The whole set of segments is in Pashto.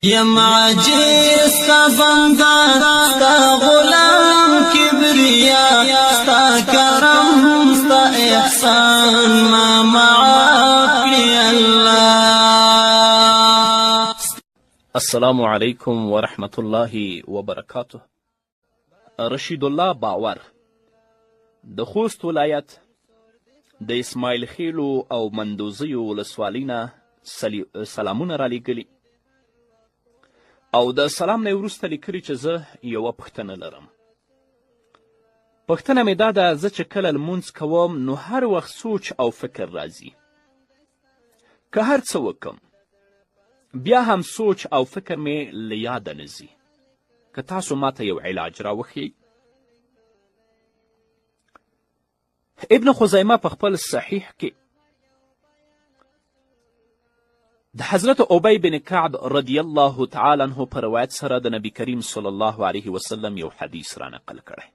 یم عاجز ستا بنده، ستا غلام کبریا، ستا کرم ستا احسان ما معاف کړي الله. السلام علیکم ورحمت الله وبرکاته. رشید الله باور د خوست ولایت د اسماعیل خیلو او مندوزیو ولسوالۍ نه سلامونه رالیږلي او د سلام نه وروسته لیکلي چې زه یوه پوښتنه لرم. پوښتنه مې دا ده، زه چې کله لمونځ کوم نو هر وخت سوچ او فکر راځي، که هر څه وکم بیا هم سوچ او فکر مې له یاده نه ځي. که تاسو ماته یو علاج راوښیئ. ابن خزیمه په خپل صحیح کې د حضرت ابی بن کعب رضی الله تعالی عنه په روایت سره د نبی کریم صلی الله علیه وسلم یو حدیث را نقل کړی.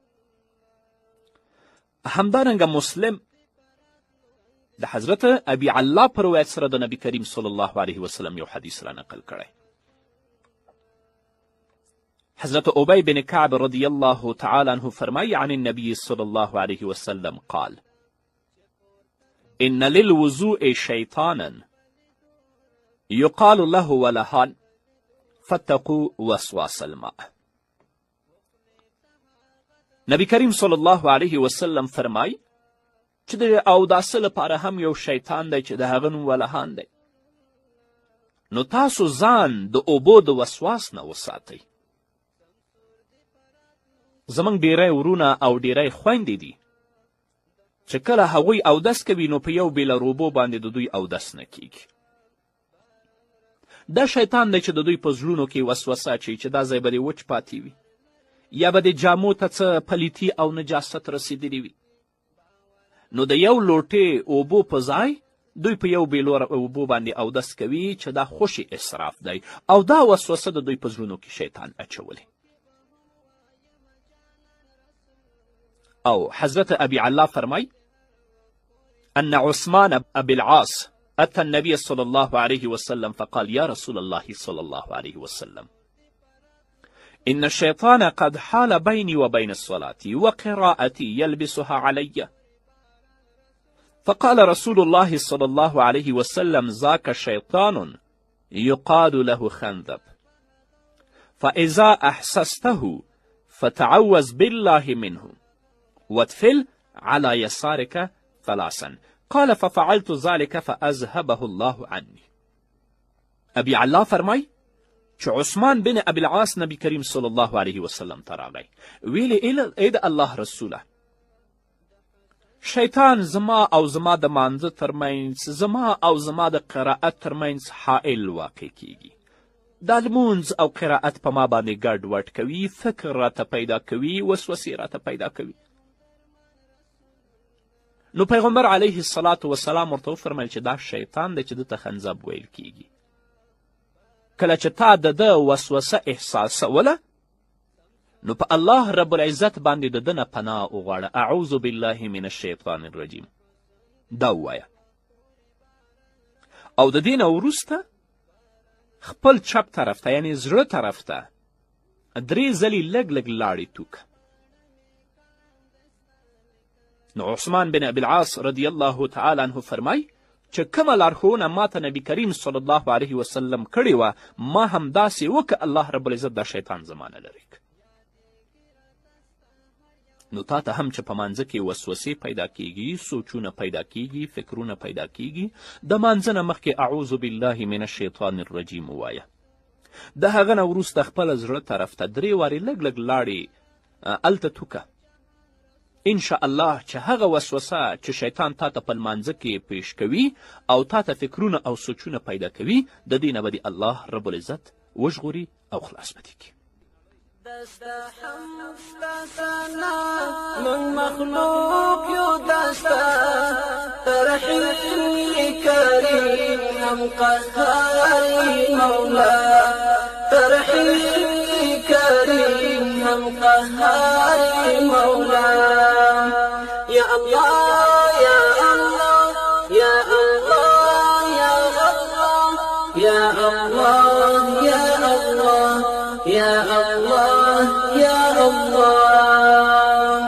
همدارنګه مسلم د حضرت ابي علا په روایت سره د نبی کریم صلی الله علیه وسلم یو حدیث را نقل کړی. حضرت أبي بن كعب رضي الله تعالى عنه فرمای عن النبي صلى الله عليه وسلم قال: إن للوضوء شيطانا يقال له ولهان فاتقوا وسواس الماء. نبی کریم صلی الله علیه وسلم فرمای چې د اوداسه لپاره هم یو شیطان دی چې د هغه نوم ولهان دی، نو تاسو ځان د اوبو د وسواس نه وساتئ. زموږ ډیری ورونه او ډیری خویندې دي چې کله هغوی اودس کوي نو په یو بیله روبو باندې د دوی اودس نه کیږي. دا شیطان دی چې د دوی په زړونو کې وسوسه اچوي چې دا ځای به دې وچ پاتې وي، یا به دې جامو ته څه پلیتي او نجاست رسېدلي وي. نو د یو لوټې اوبو په ځای دوی په یو بیلور اوبو باندې اودس کوي چې دا خوشې اسراف دی، او دا وسوسه د دوی په زړونو کې شیطان اچولې. او حضرت ابي علا فرمای أن عثمان أبي العاص أتى النبي صلى الله عليه وسلم فقال: يا رسول الله صلى الله عليه وسلم، إن الشيطان قد حال بيني وبين الصلاة وقراءتي يلبسها علي. فقال رسول الله صلى الله عليه وسلم: ذاك شيطان يقال له خنذب، فإذا أحسسته فتعوذ بالله منه واتفل على يسارك ثلاثا. قال: ففعلت ذلك فأذهبه الله عني. ابي علا فرمای چې عثمان بن ابي العاص نبی کریم صلی الله علیه وسلم ته راغی، ویلې ای د الله رسوله، شیطان زما او زما د مانځه ترمنځ، زما او زما د قرائت ترمنځ حائل واقع کیږي. دا لمونځ او قرائت په ما باندې ګډ وډ کوي، فکر راته پیدا کوي، وسوسې راته پیدا کوي. نو پیغمبر علیه الصلاة وسلام ورته وفرمیل چې دا شیطان دی چې ده ته خنزب ویل کیږي. کله چې تا د ده وسوسه احساسوله نو په الله رب العزت باندې د ده نه پناه وغواړه، اعوذ بالله من الشیطان الرجیم دا ووایه، او د دې نه وروسته خپل چپ طرف ته یعنی زړه طرف ته درې ځلې لږ لږ لاړې توکه. نو عثمان بن ابي العاص رضی الله تعالی عنه فرمای چې کومه لارښوونه ما ته نبی کریم صلی الله علیه وسلم کړې وه ما همداسې وکړه، الله رب العزت دا شیطان زما نه لرې کړ. نو تا ته هم چې په مانځه کې وسوسې پیدا کیږي، سوچونه پیدا کیږي، فکرونه پیدا کیږي، د مانځه نه مخکې اعوذ بالله من الشیطان الرجیم ووایه، د هغه نه وروسته خپل زړه طرف ته درې وارې لږ لږ لاړې هلته توکه. ان شاء الله چې هغه وسوسه چې شیطان تا ته په لمانځه کې پیش کوي او تا ته فکرونه او سوچونه پیدا کوي، د دې نه به دې الله رب العزت وژغوري او خلاص به دې کړي. دستا حمد ستا ثنا موږ مخلوق یو دستا ترحیم کریم هم قهار مولا، ترحیم کریم هم قهار مولا. یا الله یا الله یا الله یا الله یا الله یا یا الله یا الله،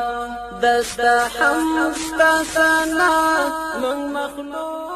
دستا حمد ستا ثنا، موږ مخلوق.